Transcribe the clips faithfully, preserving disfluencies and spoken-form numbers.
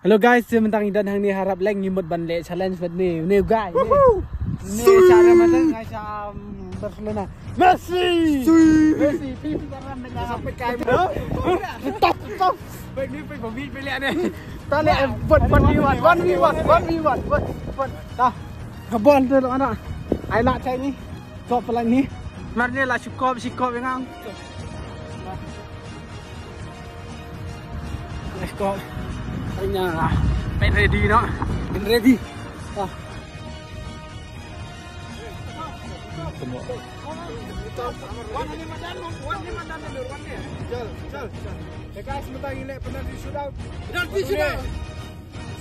Hello guys, mynta ngi don hangne ha Rapid Lake, ngi mut ban leh challenge bad une, une u guy. Woohoo! Une sui! Sha Real Madrid, ngi sha, um, Barcelona. Messi! Sui! Messi, pi pi karam na. Stop, stop. Baik ni, baik, baik, baik, baik, ni. Ta leh, eh, one, one v one, one v one, one v one, one, one. Ta. Ka bol tu, anak. Ai lah cai ni. Kop pelan ni. Mar ni lah shu kop, shu kop ïa nga. Let's go. Pen ready noh. Pen ready. Ah. Jal, jal, jal. Hey guys, mynta ngi leh penalty shootout. Penalty shootout.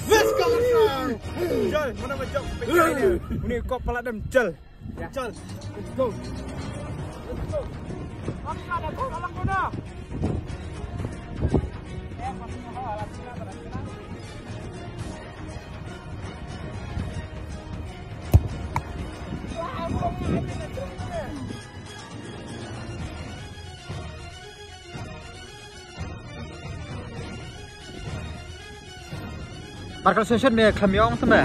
Let's go, Marshall. Jal, mana ba jop. Uni kop palat dem, jal. Jal. Let's go. Let's go. Markal session me kham yong tu me.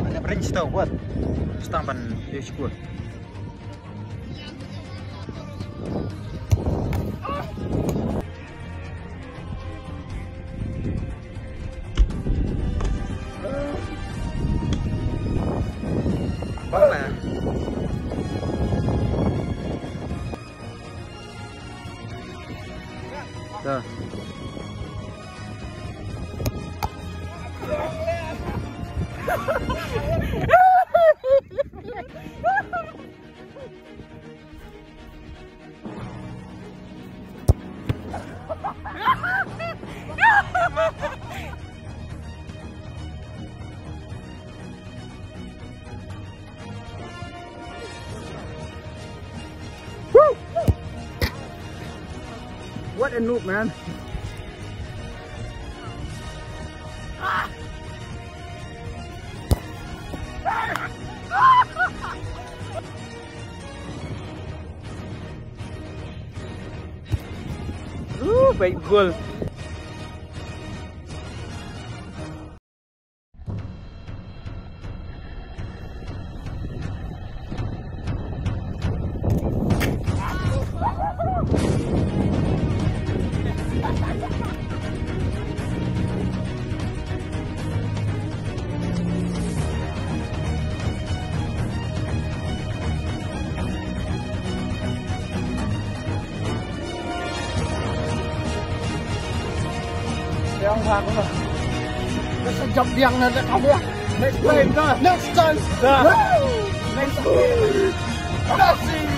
Ada pering sita wat. Stang ban dia syukur. Bang lah. Dah. What a noob, man. Uh, baik gol. Yang ha ko. Ka sa jump yang na ka mo. Next time ka. Next time. Da. Woo! Next time. Messi.